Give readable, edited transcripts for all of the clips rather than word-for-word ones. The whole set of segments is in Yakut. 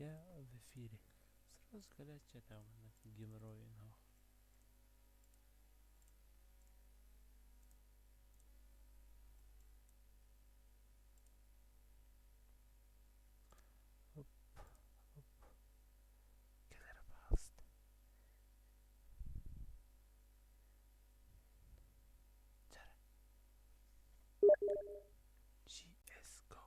Я в эфире. Сразу горячая там геморрой. Оп, оп. Кэлэрэ пожалуйста. CSGO.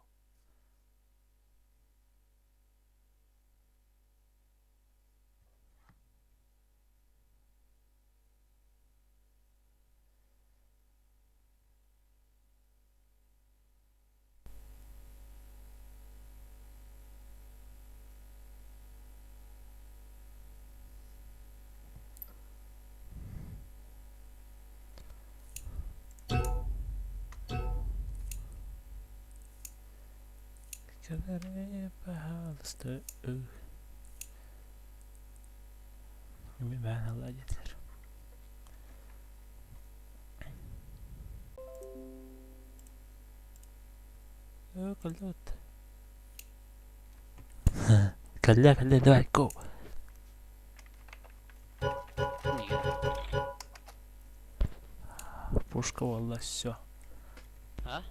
Кэлэрэ пожалуйста. Мен алла диэтилэр. Э, кэллэ Кэллэ, кэллэ, давай, go. Пушка буолла, все. А?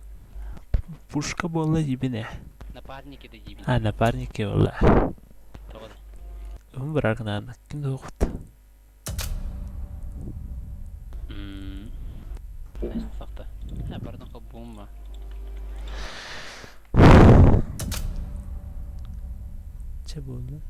Пушка буолла диибин ээ. Напарники да диибин. А, напарники буолла. Тоҕо да? Уһун барар гынаан, ким да уохут. Сахта. Бардын холбуум ба. Чэ буолла.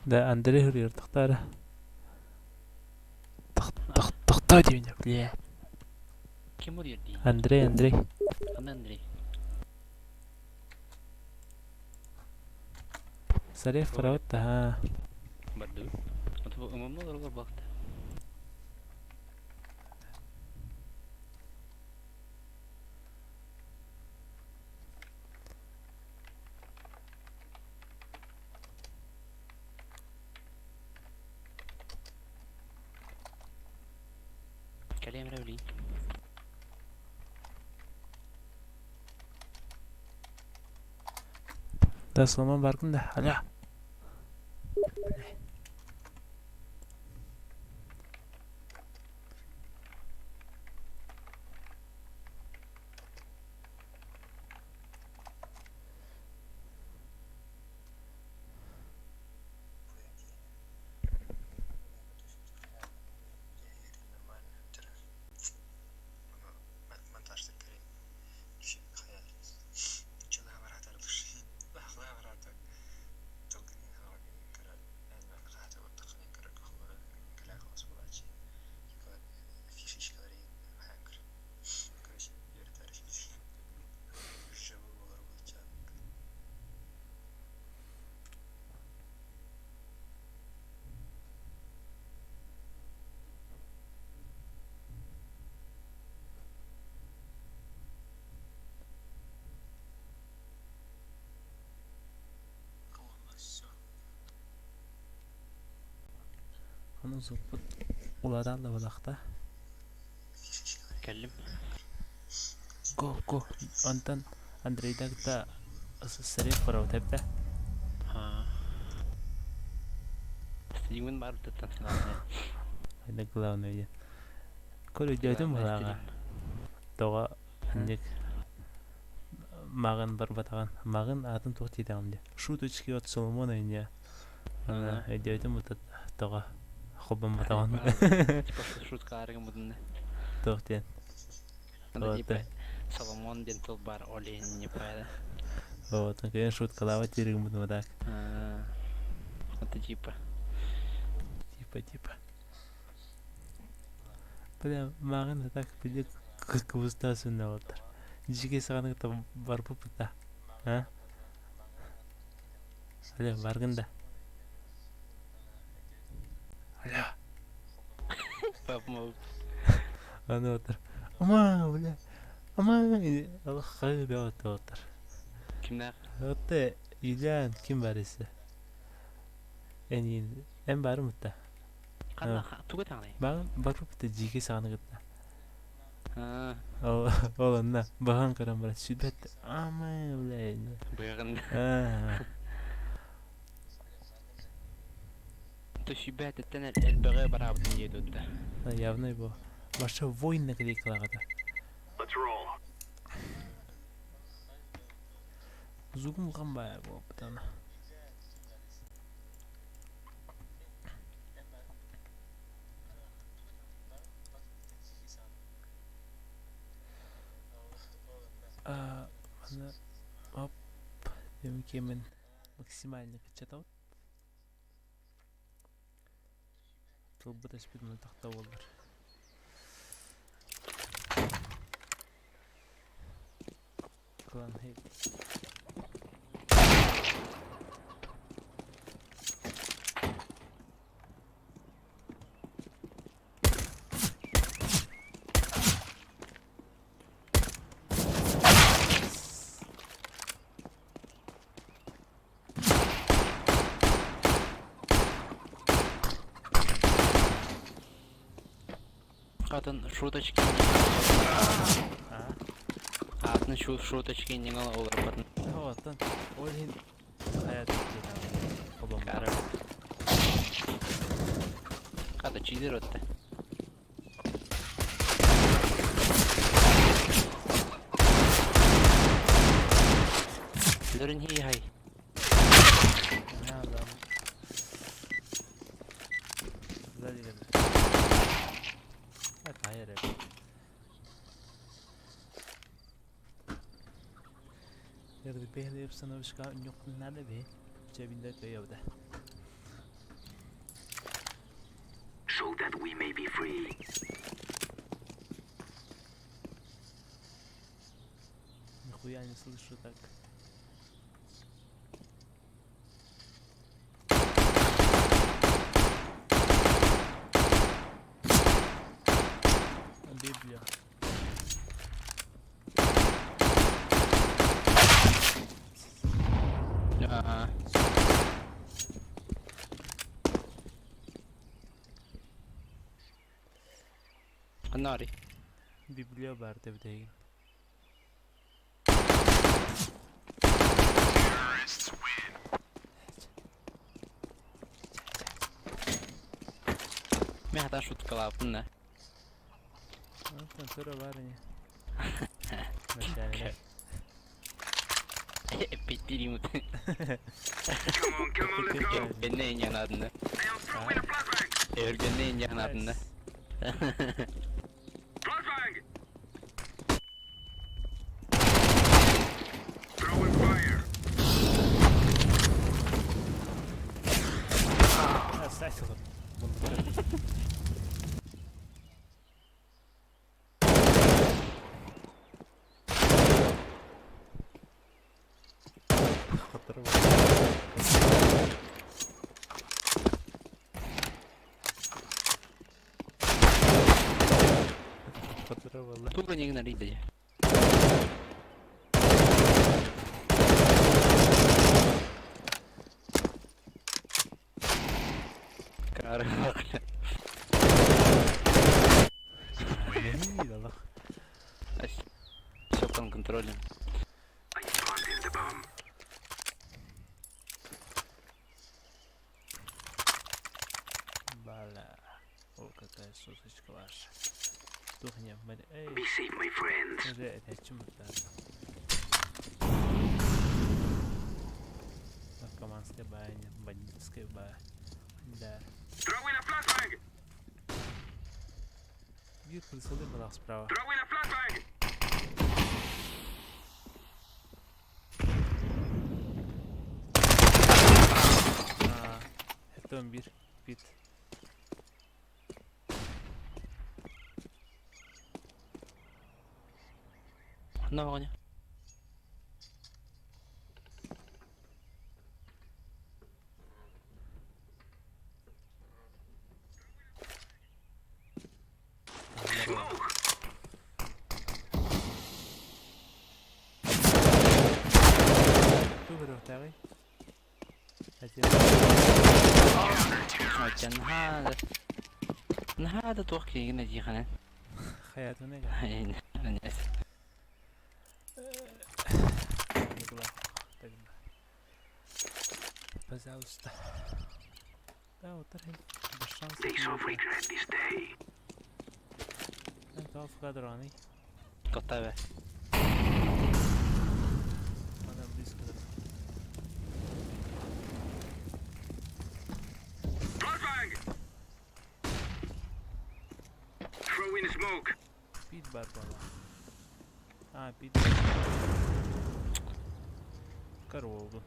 Да, Андрей суруйар тохтоо Тохтоо диибин бля. Ким уруйар дии? Андрей, Андрей. Аны Андрей. Сарев провод да. Барды. Ымымна олорор бакта. Кэлиэм эрэ билигин. Да, сломан баргын да. Алло. Ону суппут улаатан да балахта. Кэллим. Го, го. Онтон Андрейда кытта сырык барабыт эбитэ. Стримин бар туттан главное. Это главное диэн. Көр өйдөөтүм быһааҕа. Тоҕо инник маҕын барбатаҕын. Маҕын аатын туох диэтэҕим диэ. Шуточки от Соломона иньэ. Өйдөөтүм тоҕо холбоммотоҕун. Типа шуткаларыгын будунна. Туох диэн. Типа Соломон диэн тыл бар олень не правда. Вот, конечно, шуткалаабат дииригин будума так. Это типа. Типа, типа. Бля, мааҕын так били кыбыстаа сүннэ олордор. Дьигэ саҕаны кытта барбыппыт да. А? Алло, баргын да. Алло. Папа Аны отыр. Ама, бля. Ама, хай бөҕөттө отыр. Кимнээх? Отте Юлиан ким бар ise? Эн эн барым да. Ханна тугу таҥнай? Баҕын барбыт дьигэ саҕаны кытта. Ол ол онно баһан көрөн баран сүбэт ама бля. Быаҕын. То сүбэт элбэҕи бараабытын дии тутта. Явно его. Ваша воин наклейкалаҕата. Зугум улахан баайа буолбутана. Маны оп кемин максимально кыччатабыт. Тылбыт өспүт мунтахта буоллар. Клан Атын шуточки. Атын шуточки не олорбатын. Оттон ол иһин хайа Кара. Хата чидер отта. Лөрүн хи хай. Сзади Это So that we may be free. Нихуя не слышу так. Библия. Аа. Анари. Библия бар деп деген. Мен хата шуткалааппын да. Антон сыра бар не. Начальник. Эппиттиримут. Come on, come on, let's go. Өргөннө иньянадында. I am throwing a flashbang. Өргөннө иньянадында. Flashbang. Throwing fire. Сасилов. Хотура буолла. Туга нигин арыйда. Кары. Алах. Все под контролем. I planted the bomb. Бала. О, какая сосочка ваша. Тухня, эй. Be safe, my friends. Уже это чем это? Наркоманская баня, бандитская баня. Да. Throwing a flashbang. Биир присылы была справа. Throwing a flashbang. А, это он бир, бит. Оҕоня. Smoke! Ту көрүөхтээҕий? Оттон наһаа да наһаа да туох киһигин этиэхинэ. Хайатын эгэ. Пожалуйста. Да, вот без шансов. They shall regret this day. Тоф кадроны. Котаве. Она близко. Flashbang! Throw in smoke. Пит бар была. А, пит. Корову.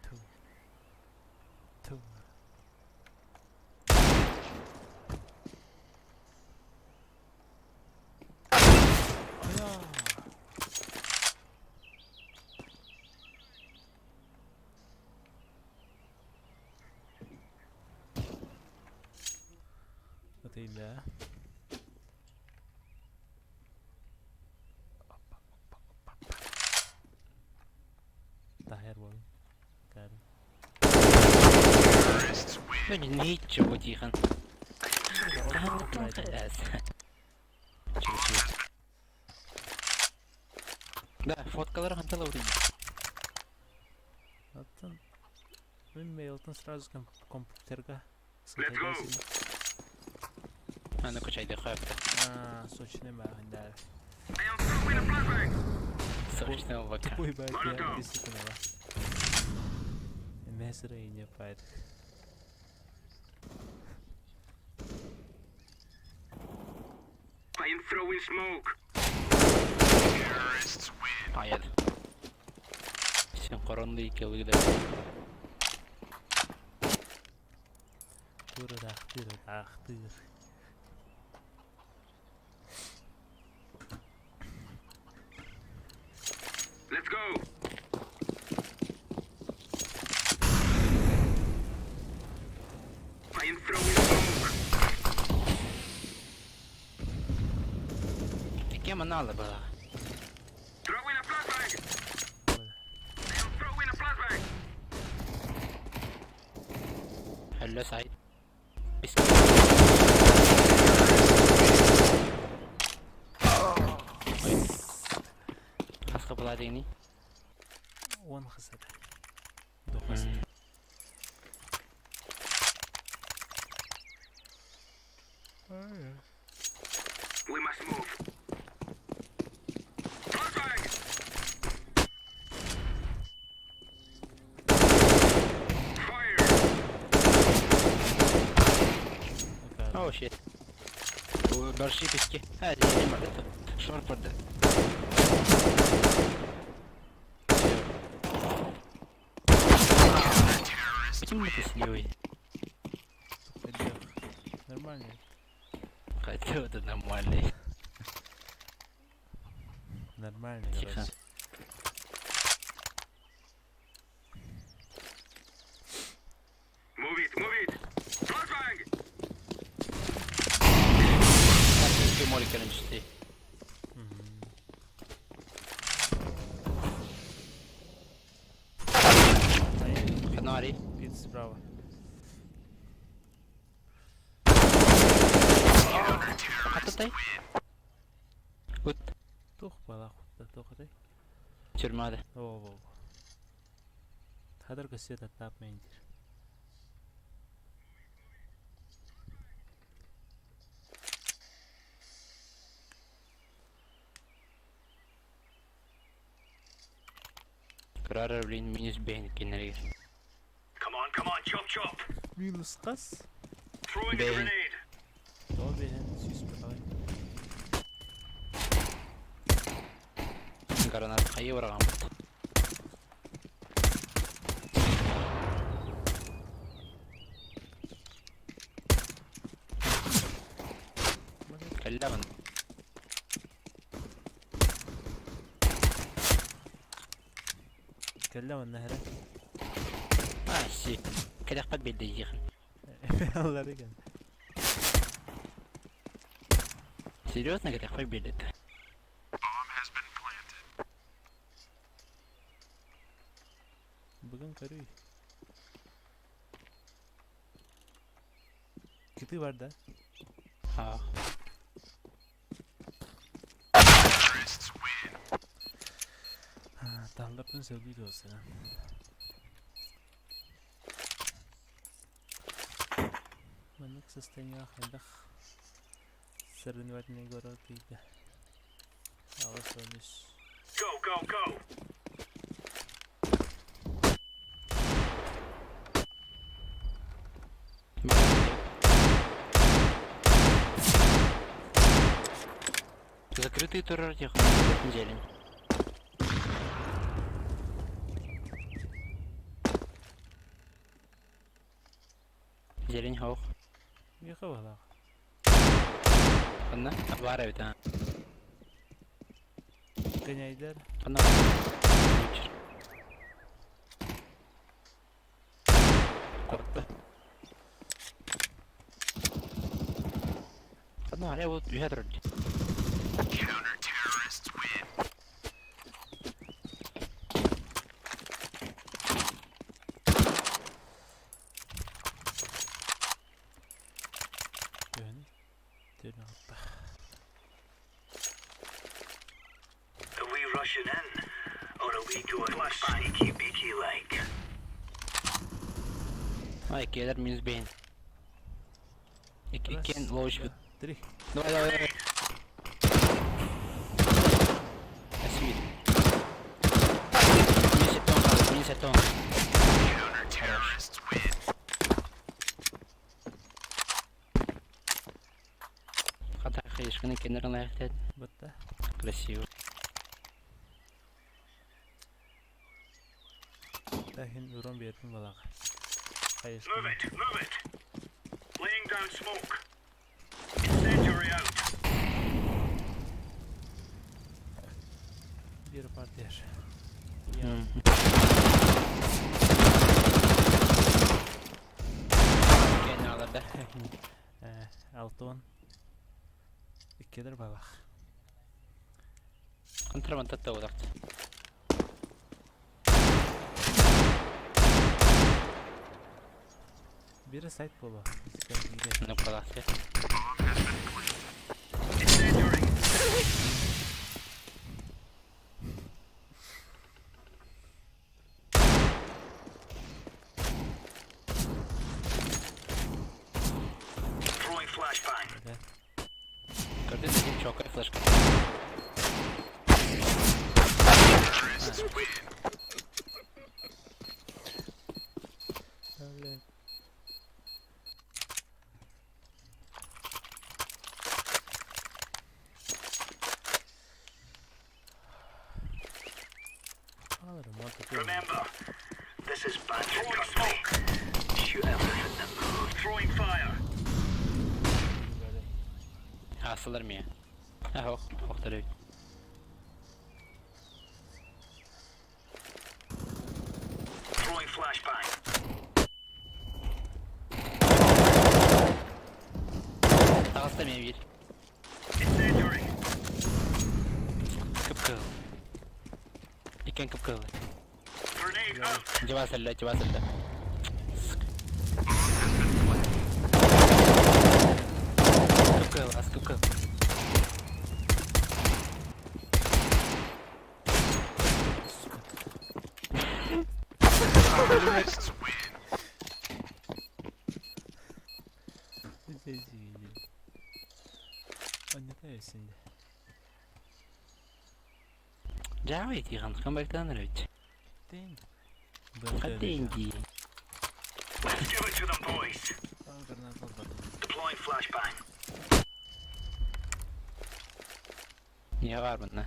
Ту. Ту. Айа! Вот и да. Опа, опа, опа, опа. Тахер бол. Кар. Ну ничего тихо. Да, фоткалар хантала урин. Оттон мен мейлтан сразу компьютерга. Let's go. Аны кучайды хапта. А, сочный махин да. I am throwing a flashbang. Сочного бока. Тупой байт я Молотов. действительно. Месра и не пайт. I am throwing smoke. Аяд. Сен коронды икелыгда. Тура тахтыр, тахтыр. Let's go. I am throwing smoke. Кем она была? Throwing a flashbang. I am throwing a flashbang. Hello сайт. Хаска была дени. Он хасад. Дохас. We must move. Flashbang. Fire. Oh shit. Барши пески. А, здесь не это шорпорда. Почему ты сливый? Нормально. Хотя это нормальный. Нормально, Тихо. короче. Move it, move it. Flashbang. Ты молик раньше ты. Ханари. Пит справа. Хататай. Вот Тух бала хутта тухатай. тюрьмада. О, о, о. Хадar көсөт аттап мендир. Крара, блин, минус бейн кеннерге. Come on, come on, chop chop. Минус қас. Throwing a Bang. grenade. То бehen сүйіс бір Гранат хайы барган. Кэллэ мын. Кэллэ манна эрэ. А, си. Кэтэхпэт биэрдэ диэхин. Аллар экен. Серьезно кэтэхпэт биэрдэ. Бүгүн көрүй. Кытыы бар да? Аа. Таллаппын сөбүлүү туосына. Маннык состояниеҕа хайдах соревновательный город ыйда. 83. Go, go, go! Закрытый турар зелень. Зелень хоох. Миэхэ баҕалаах. Ханна? Баар эбит аа. Кэнэйдэр. Ханна? Коротто. Ханна арай вот үһэ турар дии. Төһөнү төрүн Are we rushing in, or are we going sneaky beaky like? Ай, киэлэр минус бэйин. Иккиэн Раз, лоуч два, три. Давай, давай, давай. Спасибо. Минус этон, минус этон. Хорош. Хата хайышканы кенерин лайықтет. Бытта. Красиво. Тахин урон биэрпин балаҕа. Move Хайысканы. it, move it! Laying down smoke. Incendiary out. Биир партия. Кенер аларда. Алтон. Иккилер балах. Контрабанд татта удакт. Биир сайт буолуо. Ну қаласы. Incendiary. Throwing flashbang. Көрдүн дедим чокай флешка. Terrorists win. Блядь. Remember, this is bandit country. Shoot everything that moves. Throwing fire. Хаасылар мия. Ах, охтар эбит. Throwing flashbang. Таҕыста мия биир. Incendiary. Кып-кыһыл. Иккен кып-кыһыл. Grenade out. Дьыбаас өллө, дьыбаас өллө. Кып-кыһыл, ас кып-кыһыл. Сука. Terrorists win. Здесь Аннета өсүндэ. Жаабай тихан, камбайктан эбит. Тин. Хаттин дии. Let's give it to them, boys. Deploying flashbang. Не бар мына.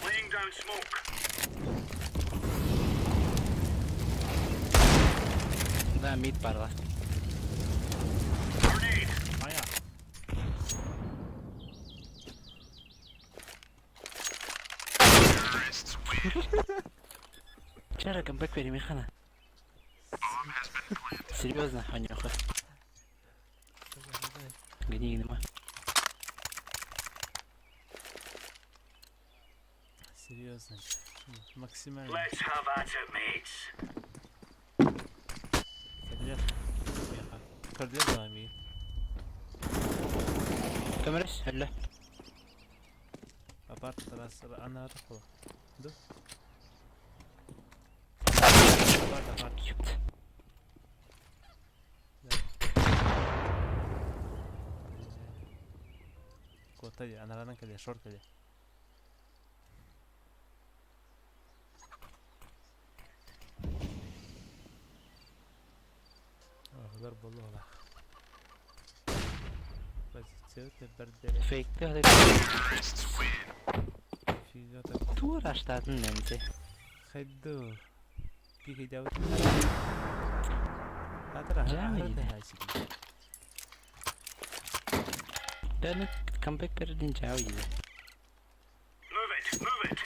Laying down smoke. Да, мид бар ласт. Grenade. Ая. Чара камбэк перемехана. Серьезно, Анюха. Гони гнема. Серьезно. Максимально. Let's have at it, mates. Кэллэр. Миэхэ. Көрдүөр даҕаны миигин. Көмөрөс, өллө. Апарт Тарас анаата холо. Ду? Апарт, апарт. Ёпт. Куота дии, анараанан кэлиэ, шор кэлиэ. Оһолор буолуоҕа. Позиция бэрдэрэ. Фейкте Фига Туора штатын нэмти. Хайду. Пикэйдээбит. Атара Жаа Дәні камбэк бердин жаа иде. Move it, move it.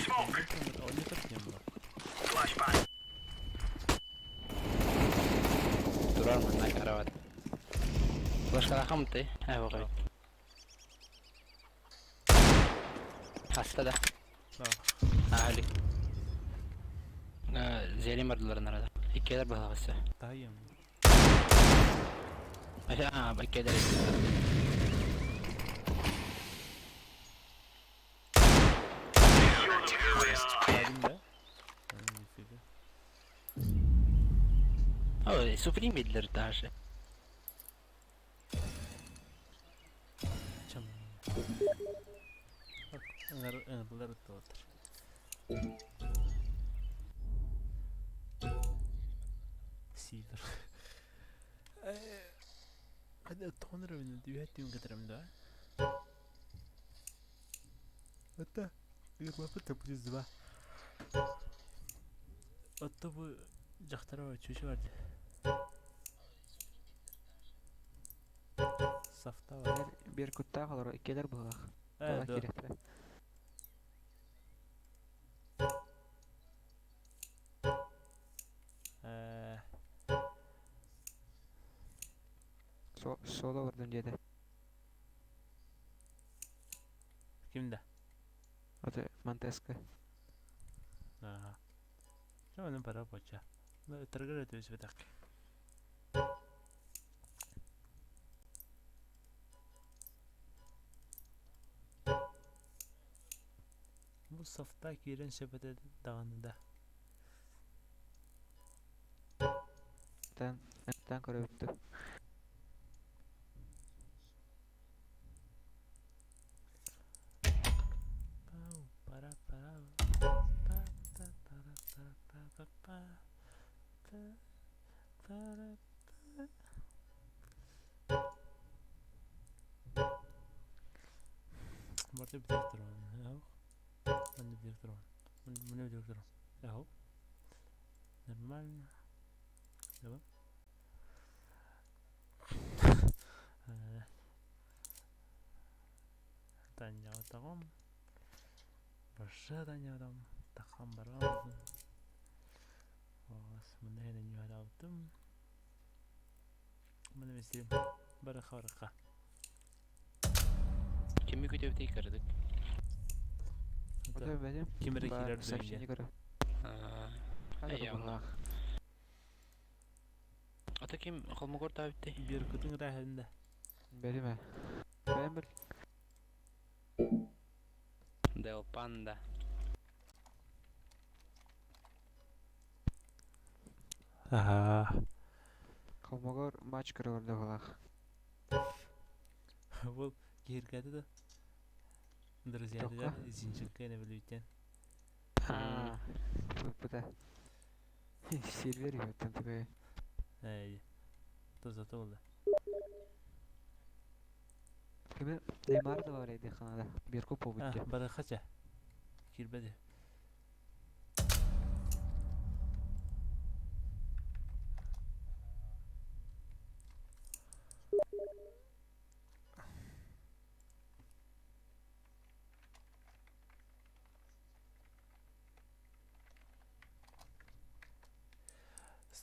Smoke. Flashbang. Турар манна карават. Флашкала хамты. Ә оғай. Хаста да. Али. Зелим бардыларын арада. Иккелер балағысы. Тайым. А, иккелер. Show them who we are. Тайым да? Нифига. О, Суприм бидлер даже. Чам. Ыңырлар ыттылар. Сидор. Hadi тонер өнү дүйәт кетерем да. Это лапы плюс два. Отто бу жактара чүчү бар. Сафта бар. Бир куттаах олоро иккилэр быһылах. Э, да. Кириэхтэрэ. Э, Соло бардым диэтэ. кимде? Ото Монтеско. Ага. Чо пара боча. Ну, торгара төс бетак. Бу сафта киирэн сөп этэ даҕаны да. Тан тан көрөбүттү. Пау, пара пара па та тара та та та па та тара та. Барты бдектор اهو من бдектор من бдектор اهو нормально. Давай. Таня Барша таня Тахан барам. Ос мына нюхадаутум. Мына месим бараха бараха. Кими күтөбүтей кырдык. Ото бәдем. Кимере килер Сообщение дөнья. көрө. Ай, онна. Ата ким холмогор табитти? Беркутун рахында. Бәдем. Бәдем бил. Дел Панда. Ага. Холмогор матч көрө көрдө быһылах. Бул киргәде да. Друзья, Тоққа. да, Зинченко не билбитен. А. Бу да. Сильвер там такой. Эй. То зато булды. Кими Неймар да бар иди ханада. Бир көп А, болбут. барахача. Кирбеди.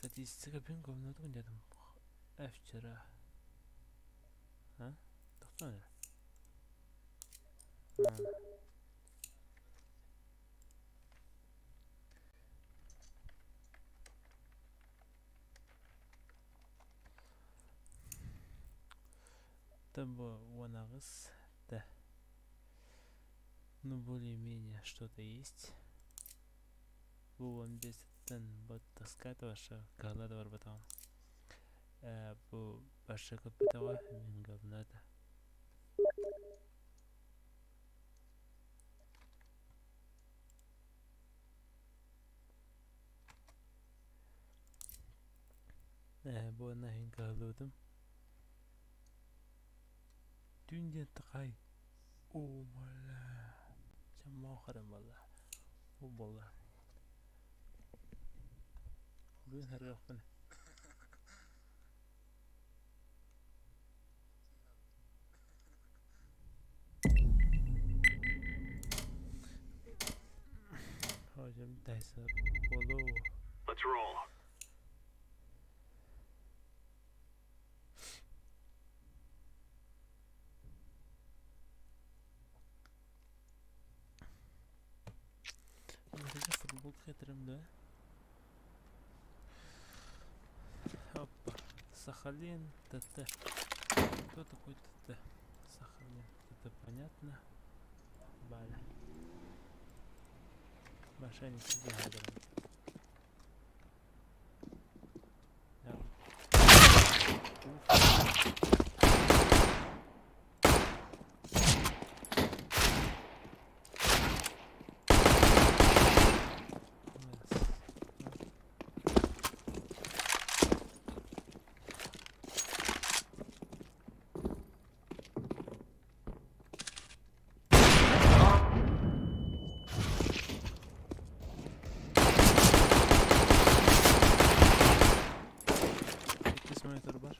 Статистика пин говнотун дедим. Вчера. А? Тохтоо эрэ. А. Там бу 18 да. Ну, более-менее что-то есть. Бу 15-тен вот таскать ваша калада бар потом. Бу баша көппөтөҕө мин говнота. Бу онно иһин кыһаллыбытым. Түүн диэн такай. Оо, бля. Чаммаахарым буолла. Бу буолла. Бүгүн харыахпын. Hocam daysa bolu. Let's roll. Футбол хитрым, да? Опа. Сахалин, ТТ. Кто такой ТТ? Сахалин. Это понятно. Баля. Мошенник сиди. Иккис монитор бар.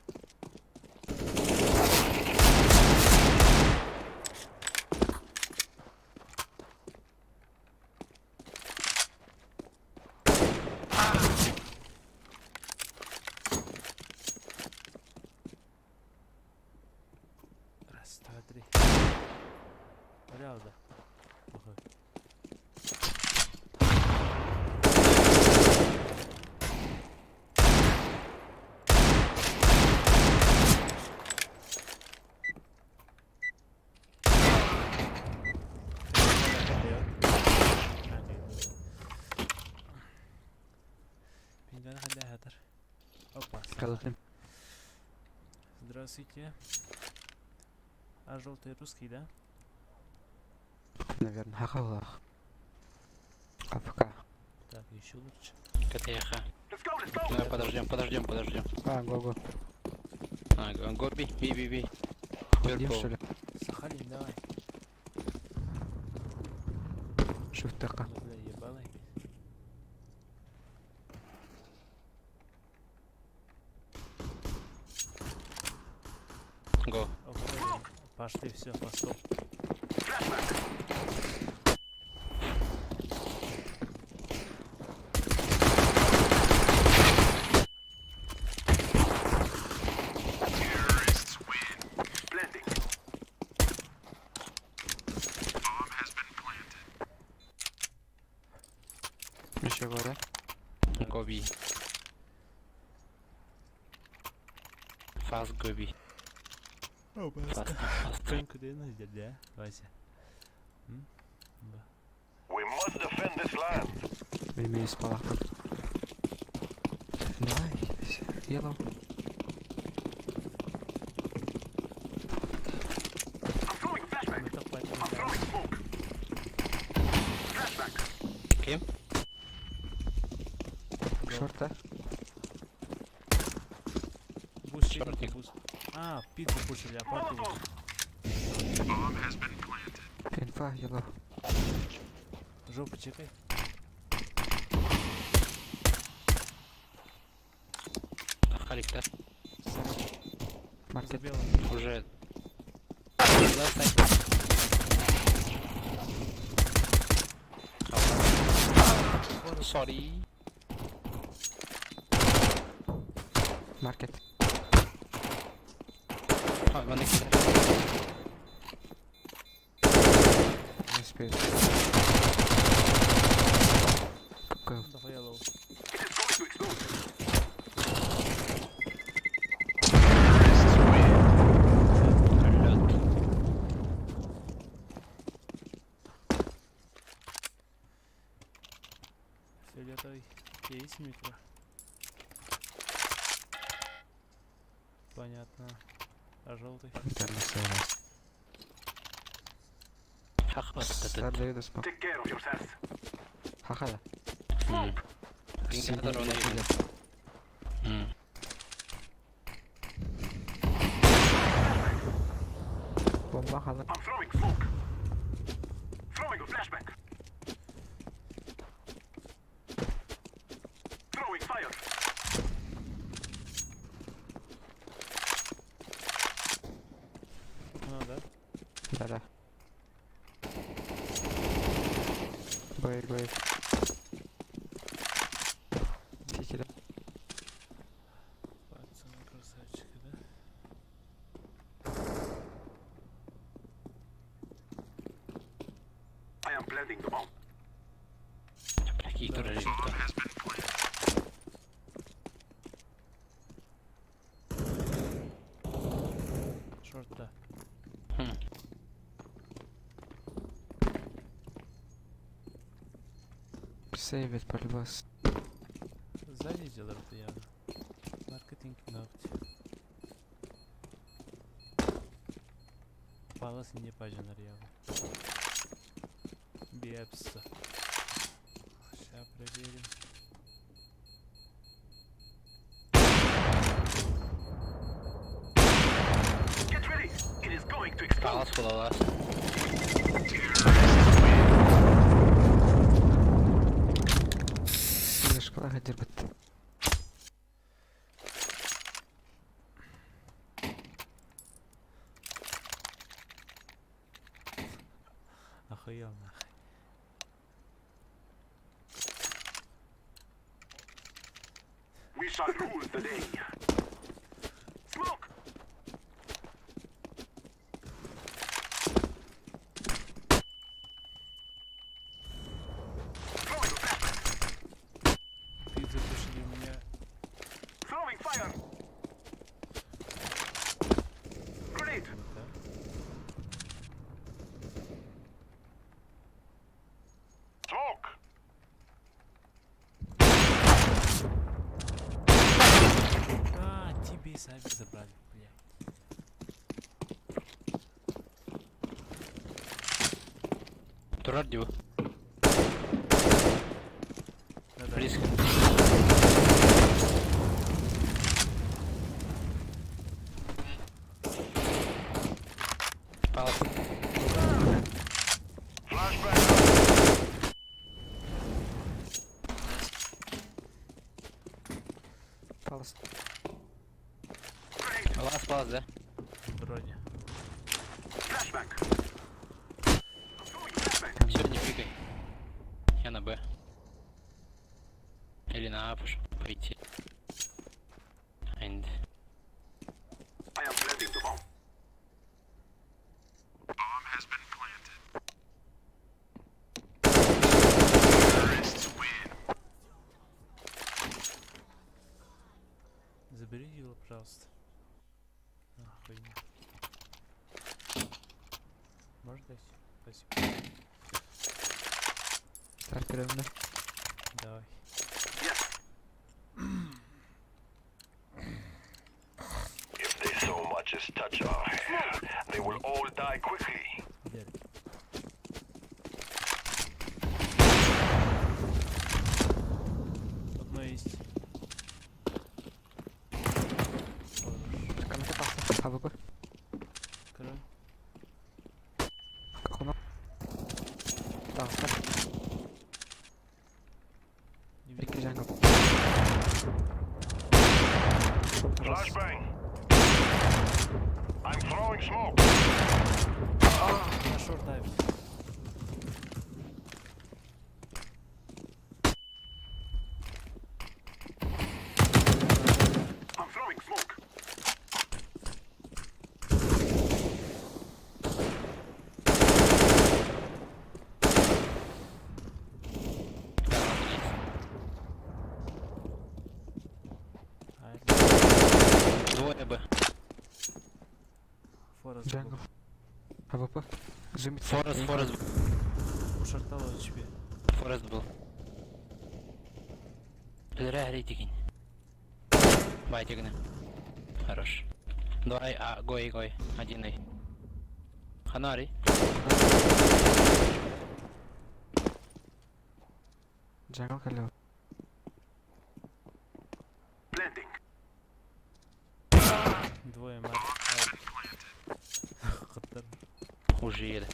Раз, два, три. Правда. Ага. Опа. Калатым. Здравствуйте. А желтый русский, да? Наверное, хахалах. АФК. Так, еще лучше. КТХ. Let's go, let's go. Давай подождем, подождем, подождем. А, го-го. А, го би, би, би, би. Идем, что ли? Сахалин, давай. Шифтака. Ну, бля, ебалый. Го. Опа, Пошли, все, по стол. Blending. Еще говорят. Го би. Fast go B. Fast, fast. Куда да, Вася? М? Да. We must defend this land. Время спала. Давай, yellow. I'm throwing a flashbang. Мы так пойдем, I'm да. throwing smoke. Flashbang. Кем? Го. Шорта. Буст, Шортик. буст. А, пику пушили, а партию. Molotov. Инфа, yellow. Жопу чекай. Халик, да? Маркет. За белым. Уже. Left side. Sorry. Маркет. Манна киирэр. Не успею. Какой? Дохуя low. It is going to explode. Блядь. Фиолетовый. Есть микро? Понятно. А желтый? Интернационал. Хах Сар даю смок. Take care of yourselves. Ха-ха. Индикатор он виден. Бомба хала. I'm throwing smoke. Throwing a flashbang. Throwing fire. Ну да. Да-да. Бой, бой. Сити, да? Пацаны красавчики, да? I am planting the bomb. Какие турели Шорт, да. Сейвит полюбас. Сзади делают явно. Маркетинг ногти. Палас не пажанар явно. Бепса. Сейчас проверим. Get ready. It is going to explode. Палас палас. Слышкалаха дербет. Охуел нахуй. We shall rule the day. Smoke. Throwing a flashbang. Ты запушили меня. Throwing fire. Grenade. Да? Smoke. А, тебе и сами забрали, блядь. Турар диву. Да-да. Близко. Палас. Flashbang. Палас. Grenade. Палас, палас, да? Вроде. Flashbang. I'm throwing a flashbang. Все, не пикай. Я на Б. Или на А пошел пойти. And... I am planting the bomb. Забери его, пожалуйста. Охуенно. Можешь дать? Спасибо. Стартером, да? Давай. Yes. If they so much as touch our hair, they will all die quickly. Дерь. Одно есть. Хорош. Камера паса. АВП. Король. Кахуна. Да, стоп. Не Икки видно. джангл. Раз. Flashbang! I'm throwing smoke. На шорт дайв. I'm throwing Двое Б. Форест Jungle. AWP. Зумит. Forest, Forest, У шорта low HP. Forest был. Зря рейтинг. Байтигны. Хорош. Давай, а, гой, гой. Один эй. Ханари. Jungle кэллэ. Planting. Двое мар. Хаттар. Уже ели.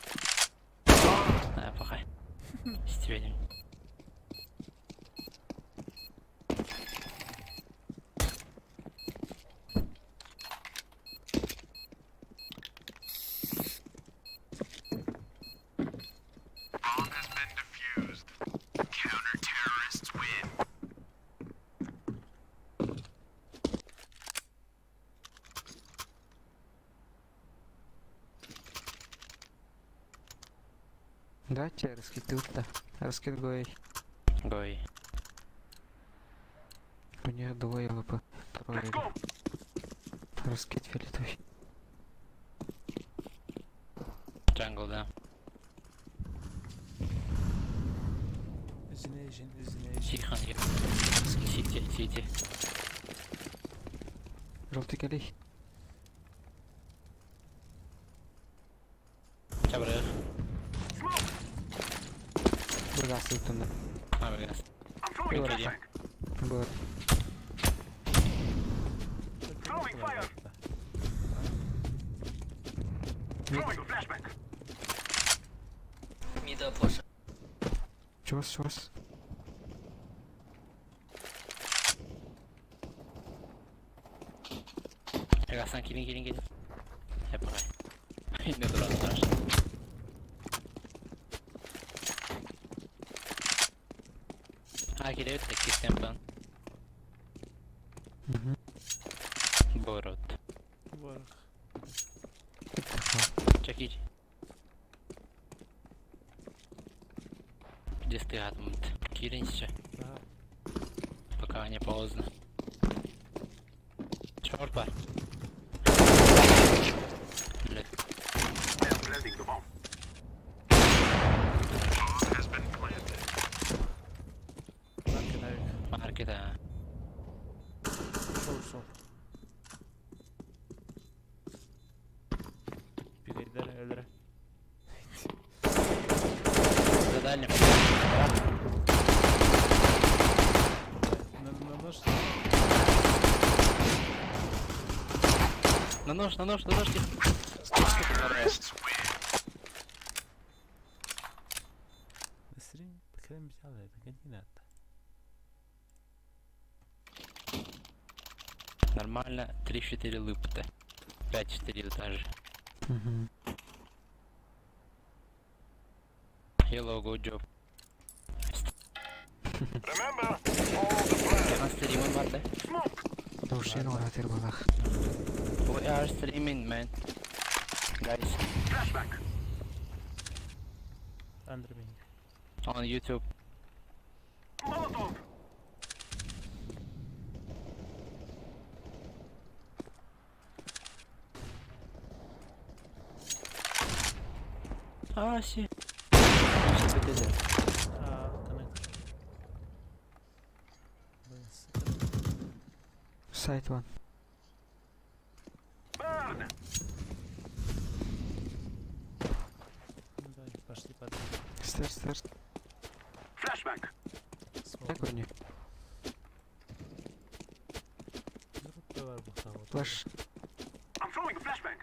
А, плохая. Стивенем. Давайте раскид да. Раскид гой. Гой. У нее двое AWP. Трое. Let's go. Раскид фиолетовый. Jungle, да. Извиняюсь, извиняюсь. Тихо, я. CT, CT. Желтый кэллэ. Чабрых. Smoke. Богатство туннель. А, бля. I'm throwing a Говори. flashbang. Было. Throwing fire. Throwing a flashbang. Чего с Гасан, килин, килин, килин. Я погай. Не дурак, страшно. А, килевит такие темпы. Угу. Борот. Ворох. Чекить. Где ты атмут? Килинься, Ага. пока не поздно. Черт бар. Бля, I am planting the bomb. Маркет авик. маркет, а. Ушел, ушел. Бегай, өлөрө. За дальним. На, на нож. На нож, на нож, на нож. тихо. Быстрее, крем взяла, догони надо. Нормально, 3-4 лыпта. 5-4 даже. Угу. Hello, good job. Remember, follow the plan. Я на стриме, бар, да? Smoke. Ушин оратыр балах. We are streaming, man. Guys, Flashbang. Андерминг. on YouTube. Molotov. А, си. Что ты делаешь? А, connect. Блин, сука. Site one. Burn. Ну давай, пошли под Stairs, stairs. Flashbang. Smoke. Так у них. Группа бар бухта, вот. Flash. I'm throwing a flashbang.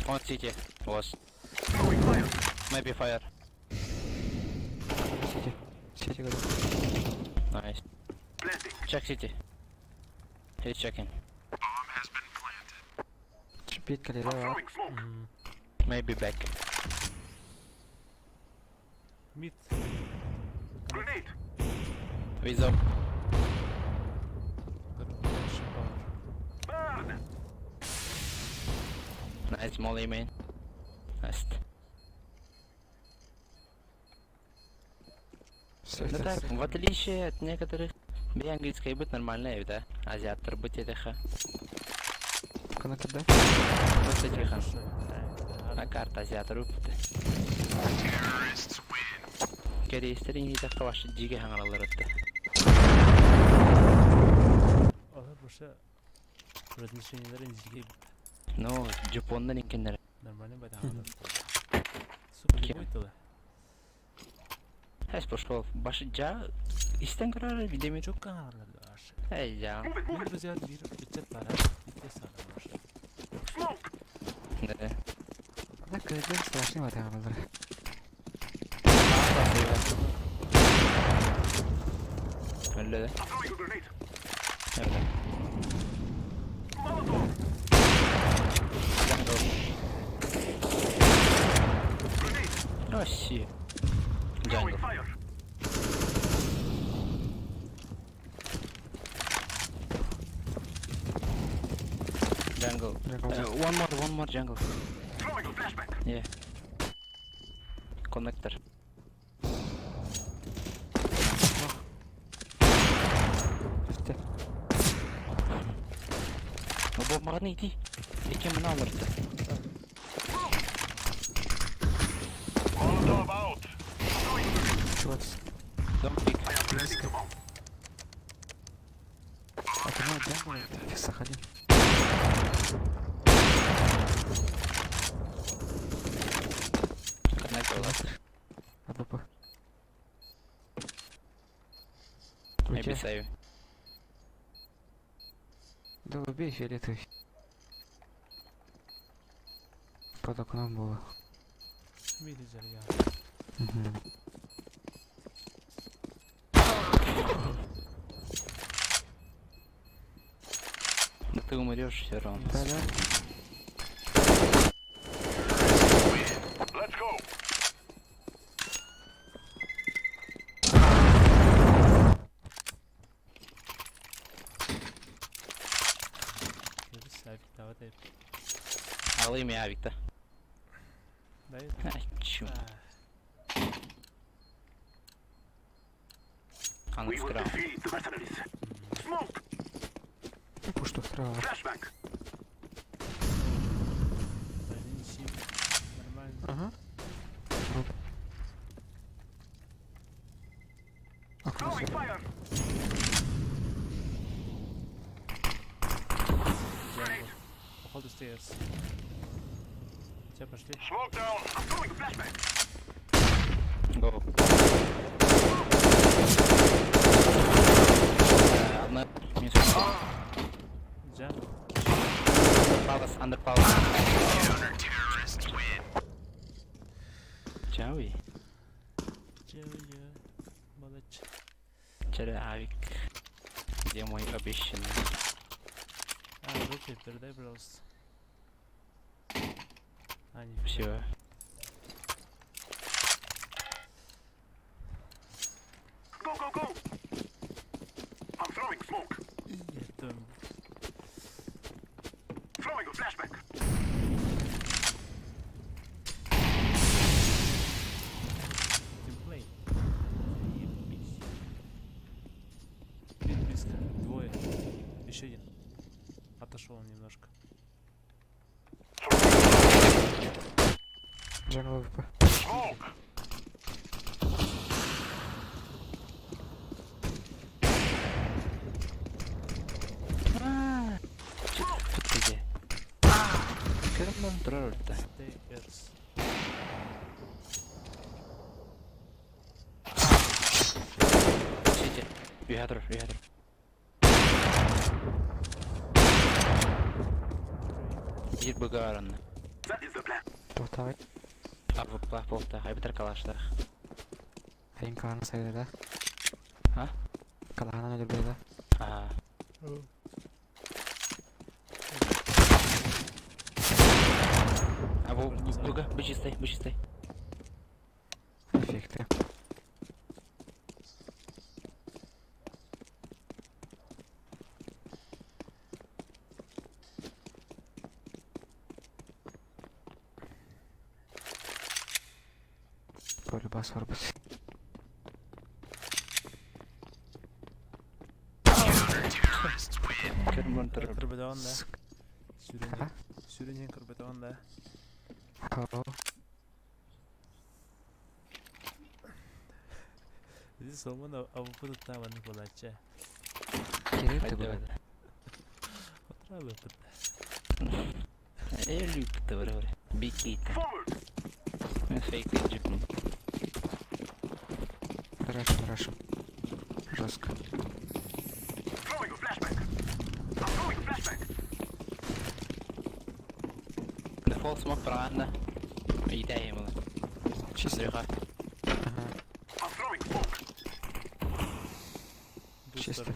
On CT. Was. Throwing fire. Maybe fire. CT. CT году. Nice. Planting. Check CT. He's checking. Чипит I'm кэллэ. throwing smoke. Мгм. Maybe back. Mid. Grenade. With up. Burn. Nice molly, man. Nice. Stairs, Ну так, stairs. в отличие от некоторых Бэйэ английскайбыт нормальный эбит а. Азиаттарбыт диэтэххэ. Коннектор да? Просто тихон. А карта азиаттар ыппыт. Кэриэстэр иҥиитэххэ вообще дьигэ хаҥараллар этэ. Олор вообще размещениеларын дьигэ Ну, Дьоппуоннар иҥкиннэр. Нормально байтаҕалар. Сука, любой тылы. Эс пошел. Баш жа истен көрөр видеме Çok kanarlar вообще. Эй жа. Мин друзья биир ыччат бара. Икки саҕа вообще. Да. Да, кырдьык страшный байтаҕалар. Öyle de. Öyle. Jungle. Oh shit. Jungle. Jungle. Jungle. One more jungle. Yeah. Connector. Бүттэ. Бу маған иди. Экен мына алырды. Molotov out. Чувак. Don't pick. Близко. Окно jungle, Сахалин. Connector. АВП. У Maybe тебя? save. Да убей фиолетовый. Под окном было. Видите, я. Мгм. Да ты умрешь все равно. Да, да. Let's go. Көрүс, авик давай. Alayım ya Viktor. Дай. Ay, чё. Анакс крау. Пуш устраивал. Один щит. Нормально. Ага. Оп. Окно всё. Jungle. Походу stairs. Все, пошли. Smoke down. Go. Одна минус. Jungle. Under palace, under palace. Чауи. Че я? Молодец. Вчера авик. Где мой обещанный? А, желтый, передай, пожалуйста. А, не. Все. Go, go, go! I'm throwing smoke. Это Throwing a flashbang. Teamplay. Заебись. Mid близко. Двое. Еще один. Отошел он немножко. Jungle АВП. Smoke. Тут где? Кырман турар Stairs. Сити. Ühä турар, үһэ турар. Биир быгаарынна. That is the plan. Туохтааҕый? АВП буолта, эбэтэр калаштаах. Айын калаана сайда да? А? Калаанан өлөрбүтэ да? Аа. А бу быга, бу чистай, бу чистай. Эффекты. Полюбас барбыт. Көрбөн турар. Көрбөтөҕүн да. Сука. Сүрүн А? сүрүн иһин көрбөтөҕүн да. О, Ити сомон авпы туттаабаннык буолааччы. Кирилл Хайда ты бада. Отраабыппыт. Элүүптэ бары бары. Бикит. Forward. Мен фейк джипин. Хорошо, хорошо. Жестко. Throwing a flashbang. I'm throwing a flashbang. Дефолт смок правильно. Итай ему. Чисто. Андрюха. Ага. I'm throwing smoke. Чисто.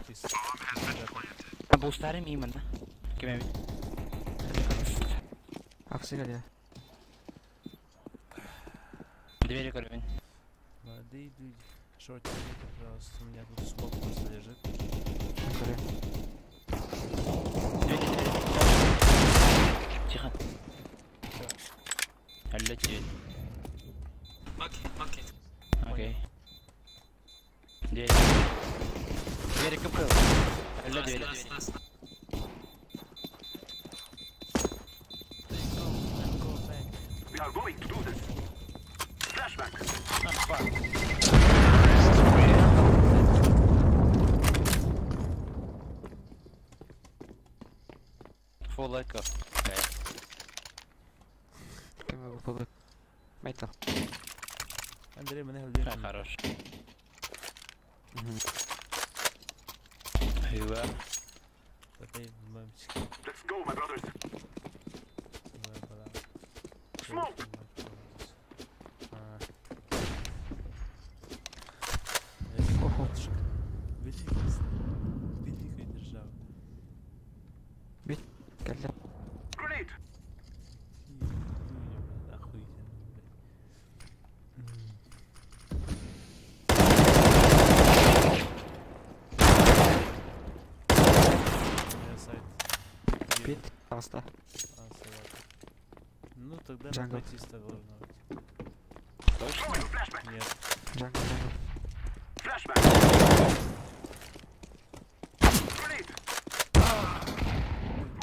Бустары мимо, да? Кем Австралия. Двери көрбүн. Молодые люди. Шорт, пожалуйста, у меня тут смок просто лежит. Көрө. Двери, двери. Тихо. Алло, тебе. Маркет, маркет. Окей. Дверь. Двери КП. Алло, Last, двери. last, last. Go, go back. We are going to do this. Flashbang. Full echo. Кем выпал? Метал. Андрей, меня А, өлдүрдүм. хорош. Мгм. Хюа. Давай, мамочки. Let's go, my brothers. Smoke. Ого. Великая страна, великая держава. Кэллэ. Grenade. Какие люди, блядь, охуительные, блядь. М. У меня сайт. Пит. Пожалуйста. А, собака. Ну тогда Jungle. на чисто должно быть. Точно? Throwing a flashbang. Нет. Jungle, jungle. Flashbang. Grenade.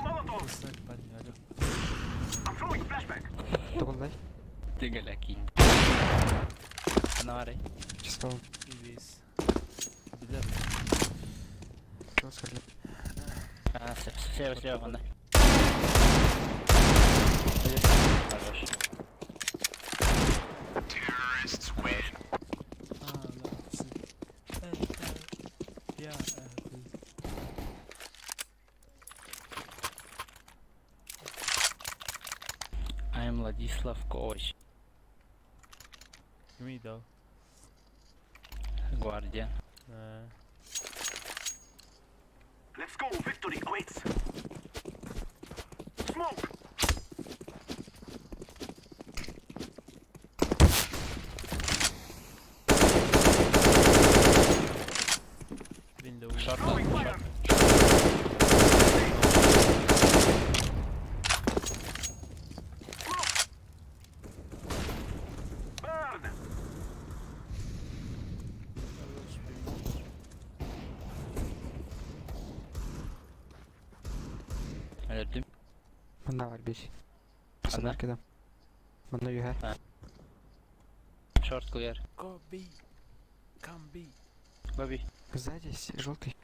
Molotov. Сайт, парень, алло. I'm throwing a flashbang. Тугундай. Ты галяки. Анары. Чисто. И весь. Беда. Жестко. А, слева, слева, вон, да. Хорош. А, молодцы. Это я, это I'm Владислав Ковач. Кими дал? Гвардия. А, Let's go. Victory awaits. Smoke. Window. Шорт. Throwing fire. Smoke. Burn. Короче, привет. Өлдүм. Манна бар бир. Ана. Кедем. Манна юха. Шорт clear. Go B. Come B. Баби. Сзади желтый.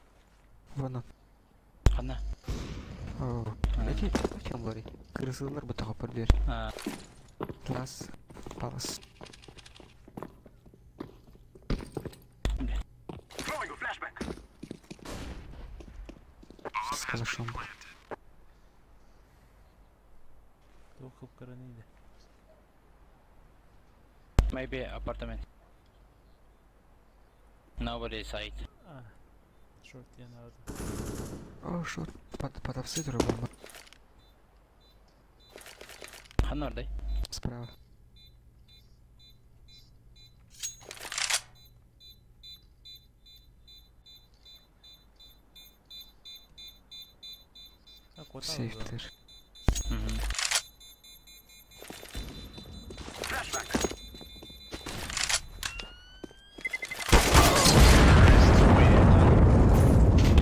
Вон он. Хана. О. Эти чем говорит? Крысылар бы того подбер. А, Лас. Палас. Throwing a flashbang. С калашом. Туох кып-кыраныйда. maybe apartment. Nobody site. А, шорт я надо. О, шо? Под, подавцы бомба. Хана ордай. Справа. А, куда Сейф тыр. Мгм. Flashbang.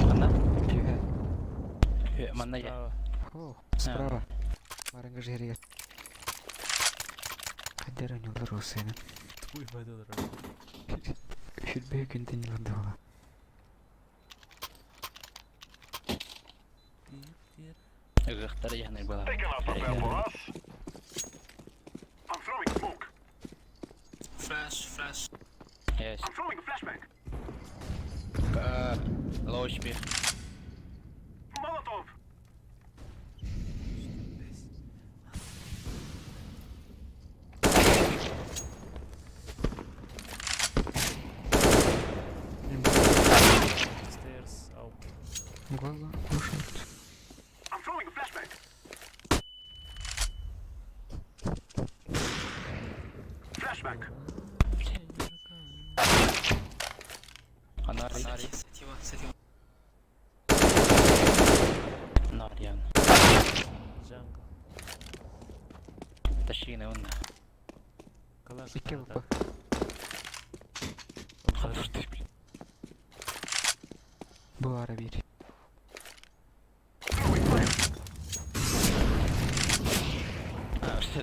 Хана. Юха. Ханна я? Справа. О, справа. Марыҥҥа жиригэр. Хайдары ньыллар уусайынан. Туй бадылар. Сүрбэһи күнтэн ньыллардыҕала. Ыгыахтара яһаныр была. They cannot prepare for us. I'm throwing smoke. Flash, flash. Yes. I'm throwing a flashbang. Low HP. Molotov. Stairs out. Глаза кушают. I'm throwing a flashbang. Flashbang. Анар. City, city one, city one. Нар явно. Jungle. Тащи на он. Калаш. Икки ВП. Буара биир. Throwing fire. А, что?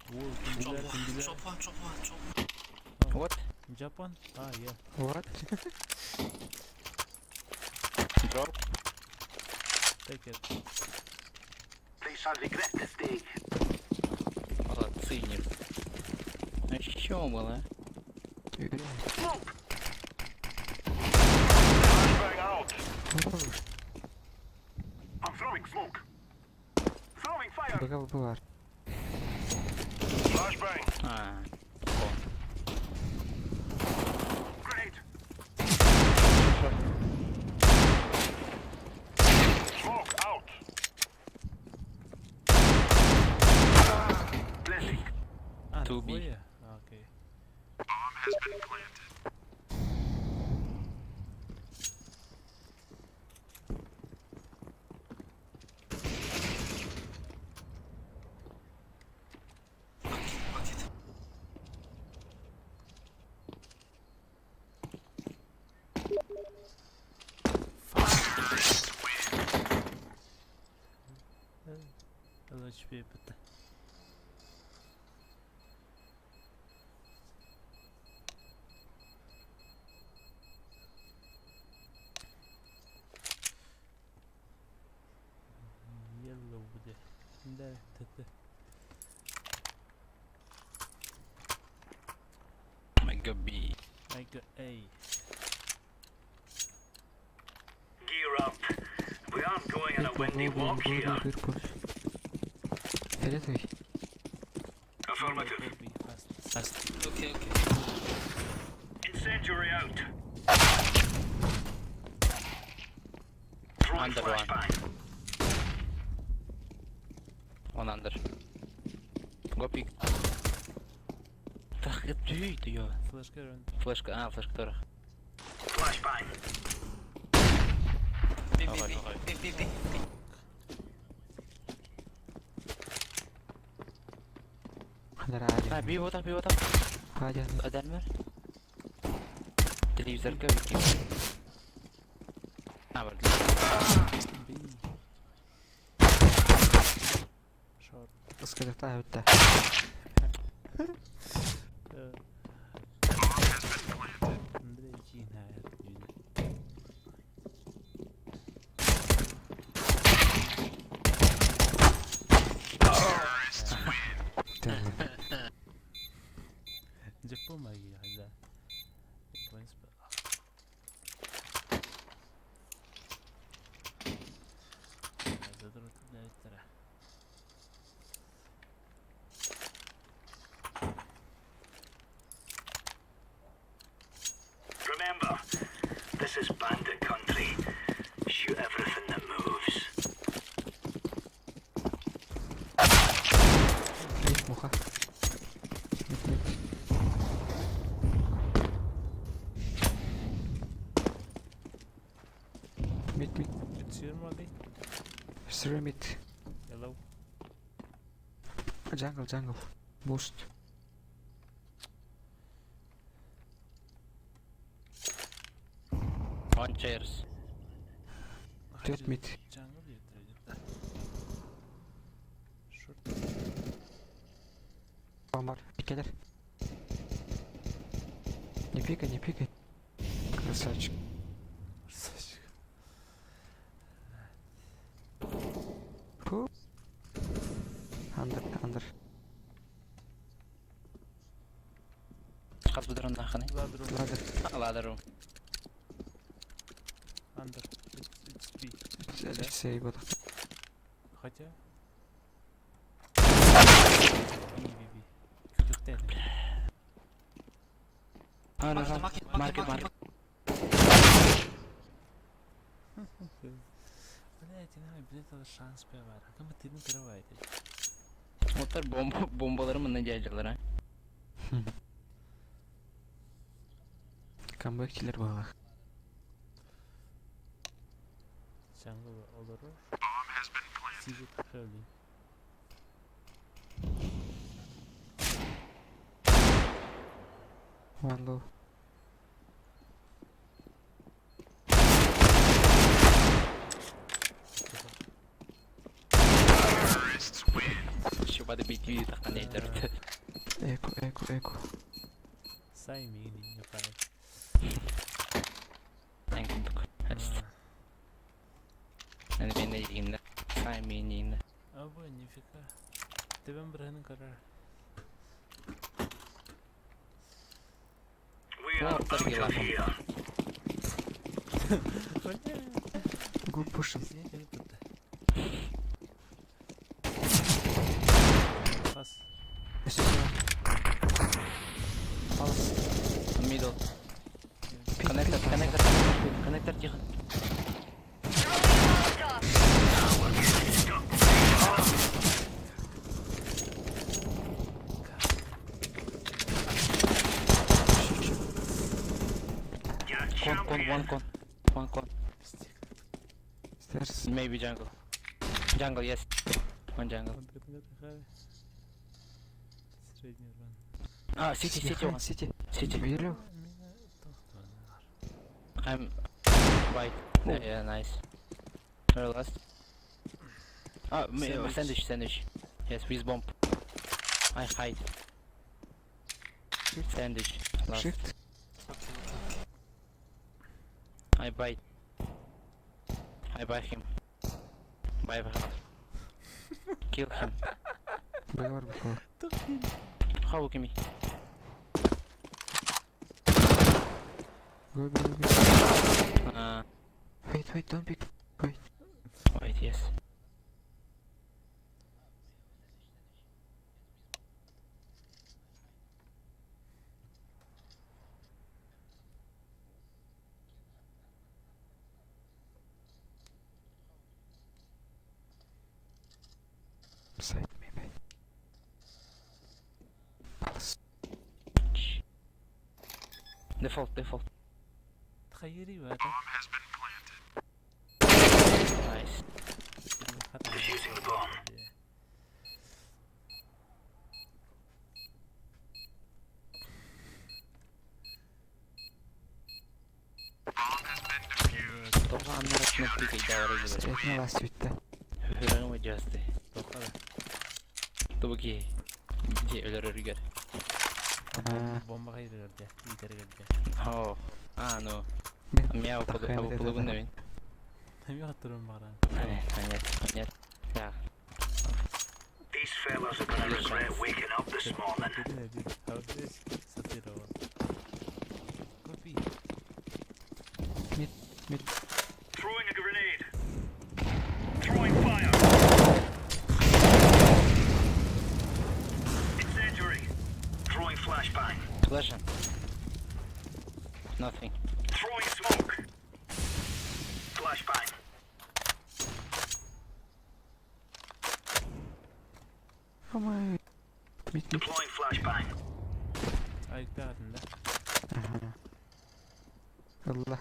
Drop one, drop one, drop one, drop one. What? Japan? Ah, yeah. What? Drop. Take it. They shall regret this day. Молодцы, не. А еще было? Smoke. Flashbang out. I'm throwing smoke. Throwing fire. Бага буар. Flashbang. А. О. Grenade. Smoke out. Blessing. А, To be. двое? А, окей. Bucket, bucket. LHP bitti. Yellow буде. Да, т-т. Мега Би. I got A. Gear up. We aren't going on a windy walk here. Фиолетовый. Affirmative. Go B fast. Fast. Okay, okay. Incendiary out. Throwing Under one. flashbang. Он андер. Го пик. Так, ты, ты ё. Флешка run. Флешка, а, флешка тоже. Flashbang. B, B, Давай, B, давай. B, B, B, B. Ханара А, один. би вот там, би вот там. Один. Аданмер. Телевизор вики. А, вот. B. Short. Скажи, та. Андрей кинает. Джапон магия, да. Японец. Задрот. Remember, this is bandit country. Shoot everything that moves. Есть муха. Нет, нет. Мид, мид. It's your money. Three mid. Yellow. Jungle, jungle. Boost. One chairs. Түөрт mid. Jungle диэбиттэрэ Short. Бар. Кэлэр. Не пикай, не пикай. Красавчик. Красавчик. Фу. Under, under. Хас быдыраннаахыный? Ladder room. Ladder. Ladder room. Under. It's, it's B. Сей вот. Хотя... B, B, B. Күтүхтэй. А, Market, no, market, market, market, market. Блять, не блядь, это шанс пивара. Кому ты не открываете? Motor bomba bombaları mı ne geldiler ha? Камбэктилер балах. Jungle olur. Sizi söyleyeyim. One low. Şu body bit yüzü taktan neydi? Эко, эко, эко. Сай мини не пай. En kunduk. Yani ben de yiyeyim Say beni yiyeyim Абы нифига. Тебен бирһенин карар. We are Well, out take it of left. here. Go push him. Бас. Palace. Middle. Пик, Connector, пик, connector, connector, connector тихо. Your Con, con, champion. one con. One con. Stairs. Maybe jungle. Jungle, yes. One jungle. Средний ран. Ah, city, city one. City. City. Yellow. I'm white. Yeah, yeah, nice. Very last. Ah, Sandwich. sandwich, sandwich. Yes, with bomb. I hide. Sandwich. Last. Shift. Okay, okay, okay. I bite. I bite him. Bye bye. Kill him. Б бар б How can me? Go, go, go. Wait, wait, don't pick. Wait. Wait, yes. Side maybe. Palace. Shh. Default, default. تخيري هذا Nice. Defusing the bomb. Тоҕо аннарат пикэй даҕары Стоять на last битте. Хүрэн выдьасты. Тоқала. Тубуки. Дьэ өлөрөрүгэр. Аа. Бомба хайырыгар дэ, иитэригэр дэ. Оо. Аа, ну. Мен Мяу тахайм дэ, полугун дэ. нэвин. Эми хаттырым баран. Понятно, понятно. Да. These fellas are gonna regret waking up this morning. Копи. Mid, mid. Throwing a grenade. Throwing fire. Incendiary. Throwing flashbang. Flash him. Nothing. Throwing smoke. Flashbang. Oh my. Mid, mid. Deploying flashbang. Айыктаатын да. Ага. Allah.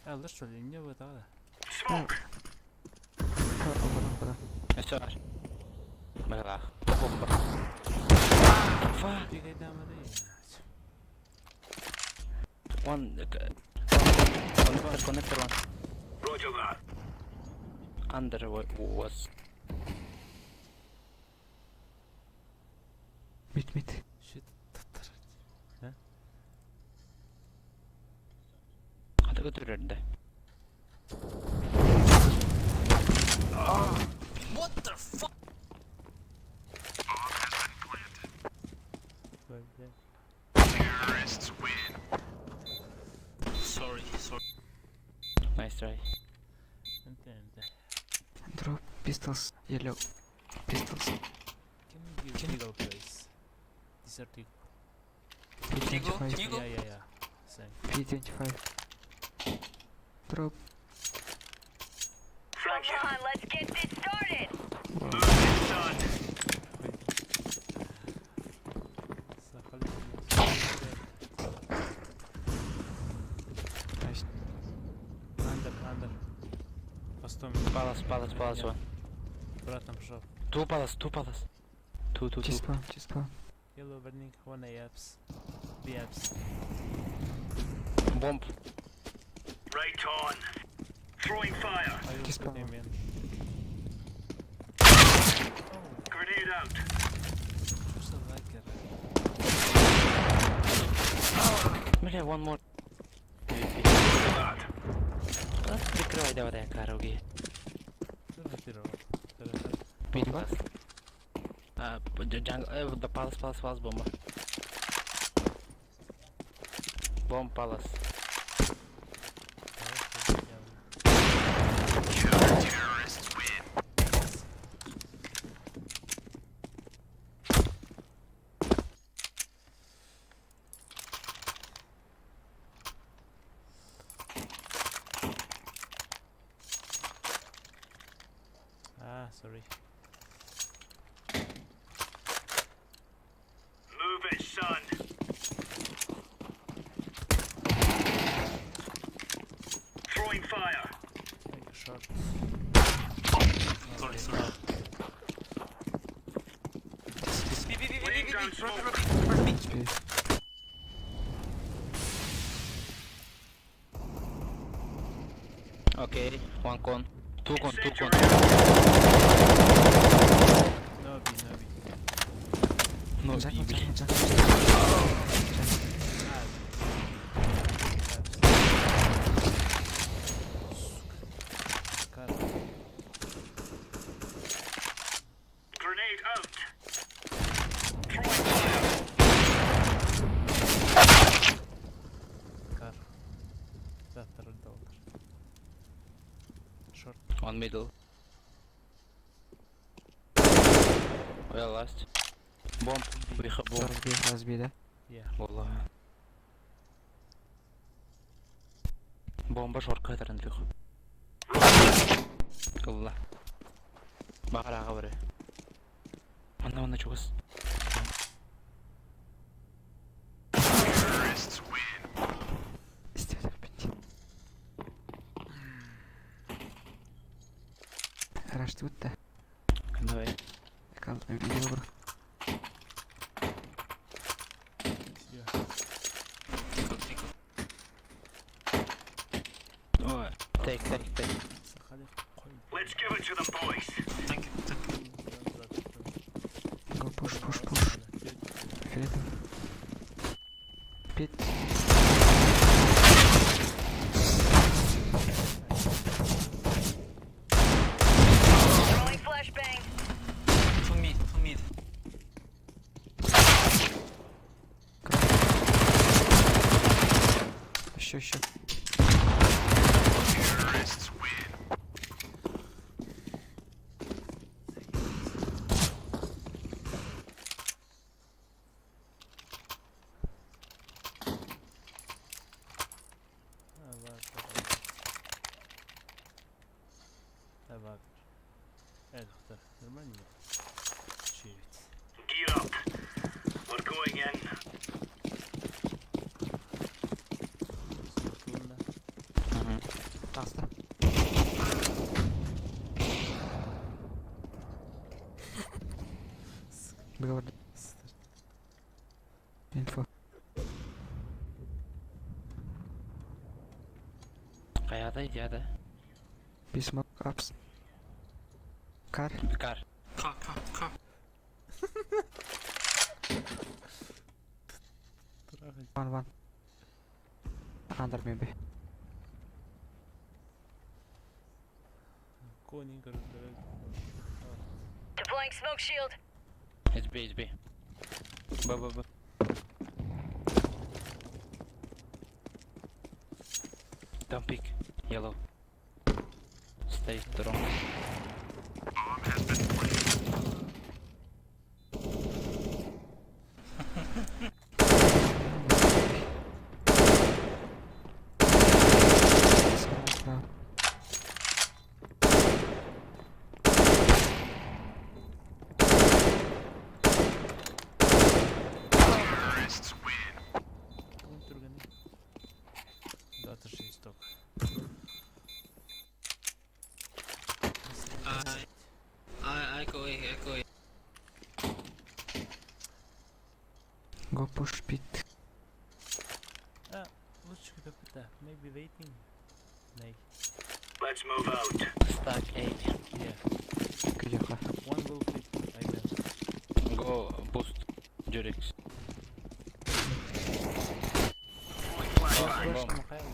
Алыр что ли, не вот ада. Smoke. Allah. Куда? Өссө бар. Быһылаах. Бомба. Fuck. One connector, connector one. Roger that. Under was. Mid mid. Shit. Хата көтүрэрдэ. What the fuck? Sorry, sorry. Nice try. Drop pistols. Yellow. Pistols. Can you give Eagle please? Desert Eagle. P25. Eagle? Yeah. Same. P25. Drop. Thank you. Come on, let's get this started. Move it, son. Nice. Under, under. Постом. Palace, palace, palace one. Обратно пошел. Two palace, two palace. Two, two, two. T-spawn, T-spawn. Yellow burning, one A apps. B apps. Bomb. Right on. Throwing fire. I will Just put power. him in. Grenade out. Что за лагер? Бля, one more. Roger that. Прикрывай давай, каруги. Бомба? А, jungle, the palace, palace, palace, бомба. Bomb palace. Ah, sorry. Move it, son. Throwing fire. Take a shot. Sorry, sorry. B, B, B, B, B, Laying B, down B, smoke. B, B, B, B. B. Okay, one con. Two con, two con. No B, no B. No, Jungle, B, B. jungle, jungle. Ah, Сука. Grenade out. Throwing fire. Кар. Завтра доллар. Short. One middle. Well, last. Bomb. We have bomb. Last B, last B, да? Yeah. Wallah. Бомба шорка этэр Андрюх. Ылла. Баҕараҕа бары. Манна манна чугас. Истер бит. Раш тут да. Давай. Аккаунт на видео бро. Всё. Тихо, тихо. Ой. Take, take, take. Сахали. Қой. Let's give it to them, boys. Thank you, thank you. Go push, push, push. Фиолетовый. Pit. Throwing flashbang. Two mid, two mid. Еще, еще. А, ладно, ладно. Э, доктор, нормально? Чуть. Gear up. We're going in. Мгм. Таста. Б бар. Info. Хайата дяда. B smoke ups. Car. Car. Car, car, car. One one. Under maybe. Конин көрдөрөр. Deploying smoke shield. It's B, it's B. B, B, B. Don't pick. Yellow. Stay strong. Smoke now. Кон түргәне. Дата 6 только. I go A, I go A. Go push pit. Лучше куда Maybe waiting. Nay. Let's move out. Stack A. Yeah. Күйеха. One will pick. I guess. Go boost. Jurix. Throwing flashbang. Bomb. Михаил.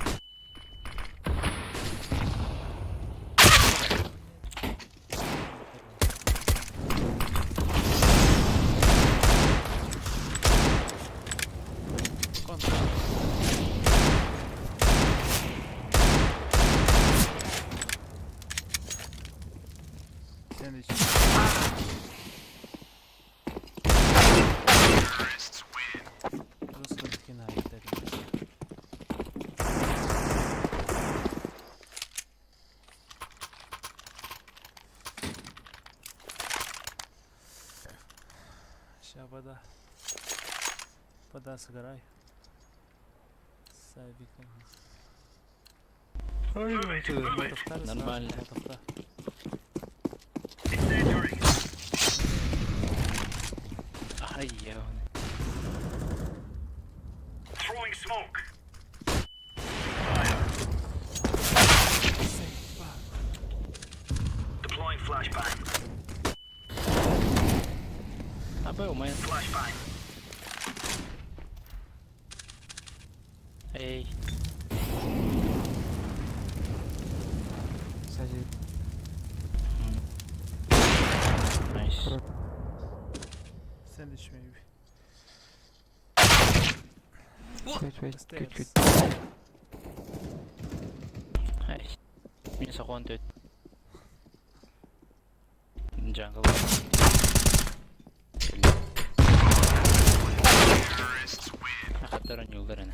Кон. Сэндвич. Просто хина Ща вода. Вода сгорай. Савиком. Move it, move it. Нормально. Incendiary. Ай, я. Throwing smoke. Fire. Deploying flashbang. А Б у меня. Flashbang. Эй. Сзади. Nice. Sandwich maybe. Wait wait. Stairs. Чуть чуть. Nice. Минус one dude. Jungle. Хаттар нюлдерена.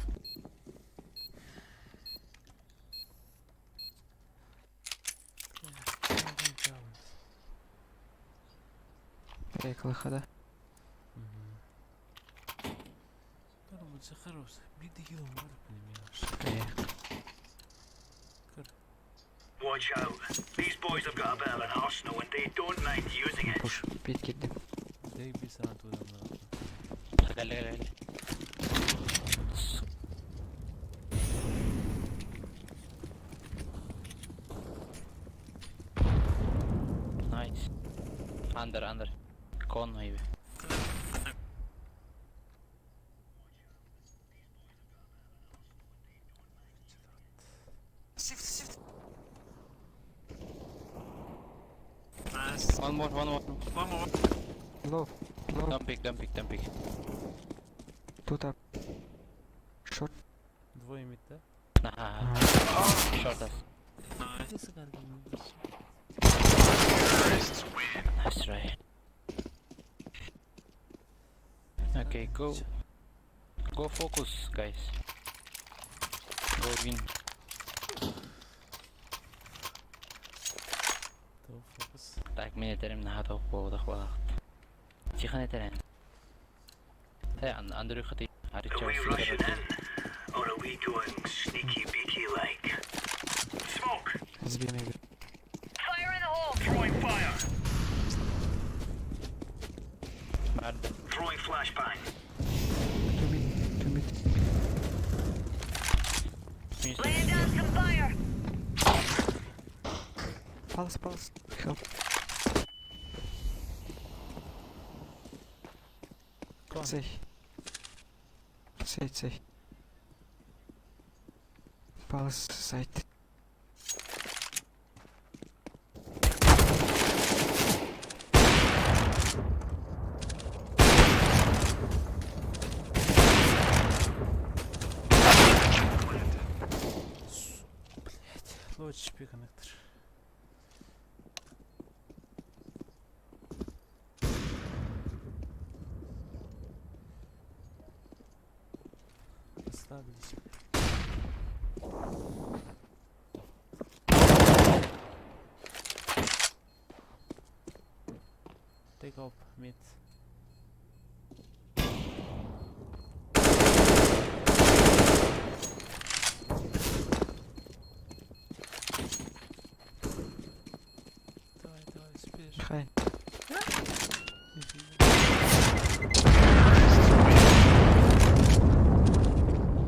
Эй, клыха, да? Эй. Watch out. These boys have got a bit of an arsenal and they don't mind using it. Push pit кирдим. Кэллэ кэллэ. Nice. Under, under. Con maybe. Shift, shift. Nice. One more, one more. One more. Low. Low. Don't pick, don't pick, don't pick. Тут up. Short. Двое mid да? Nah. Short us. Nice. Nice try. Okay, go. Go focus, guys. Go win. То фокус. Так, мин этэрим наһаа тоох буолбатах буолаахт. Тихон этэрин. Э, Андрюха, ты Are we rushing in? Or are we going sneaky beaky like? Smoke! Сбей maybe. Fire in the hole. Throwing fire! Барды. Palace, palace. Help. Con. Цей. Цей, цей. Palace site. Блять, low HP connector. Расслабились. Take off mid. Давай, давай, успеешь. Хай.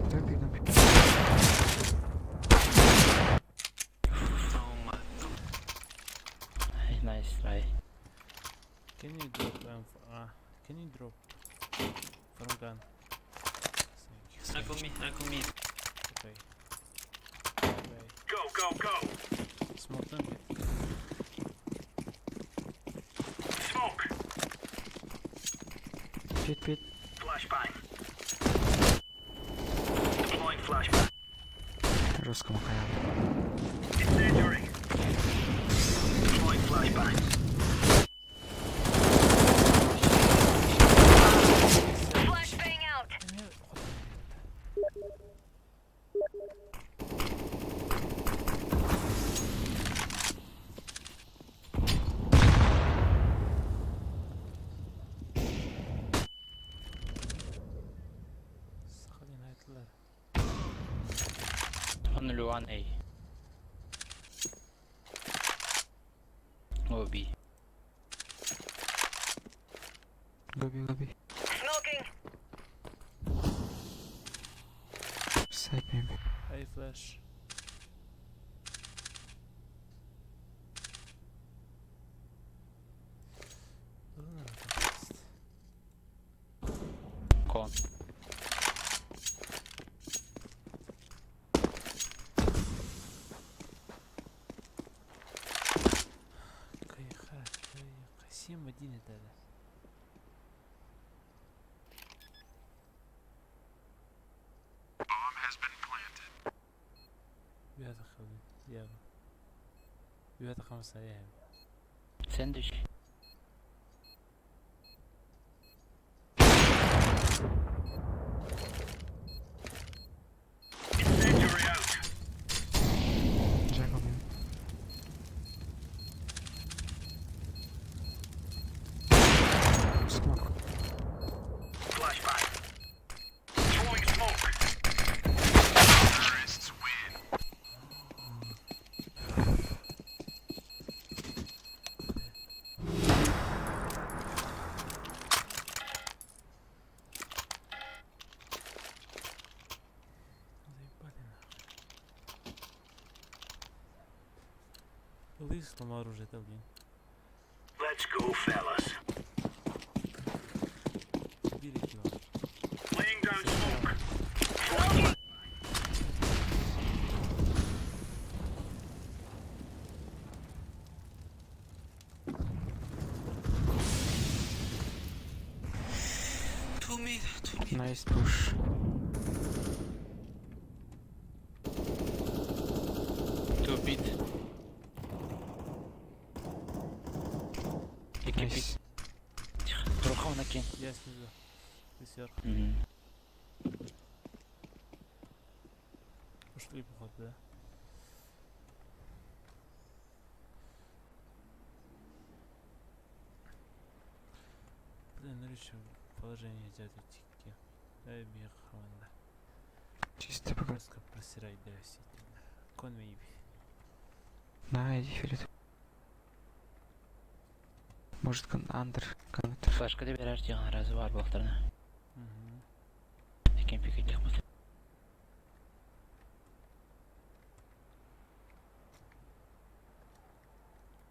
Don't peek, don't peek. Oh my god. Nice try. Can you drop can you drop from gun? Thank you. I go mid, I go mid. Okay. Okay. Go, go, go. Smoke them mid. Smoke. Pit, pit. Flashbang. Deploying flashbang. Жестко махаял. Incendiary. Deploying flashbang. Flashbang out. Сахалин ayttılar. Only one A. Go B. Go B, go B. Smoking. Site maybe. A flash. Ладно, есть. Con. 7-1 это. يلا بيات 5 أيام. Sandwich. Incendiary out. Jungle maybe. Smoke. Flashbang. Throwing smoke. Заебали нахуй. Лыс сломал оружие, это блин. Let's go, fellas. Бери его. Laying down smoke. Throwing Two mid, two mid. Nice push. Two pit. İki pit. Nice. Турхан акен. Я снизу. Ты сверху. Ушли, походу, да? Блин, ну еще положение идет тики. Дай бег, да. Чисто пока. Просто просирай, да, все. Кон maybe. На, иди филит. Может, кон андер, коннектор. Флешка да берер дигән разы бар булактарына. Угу. Экен пик итек.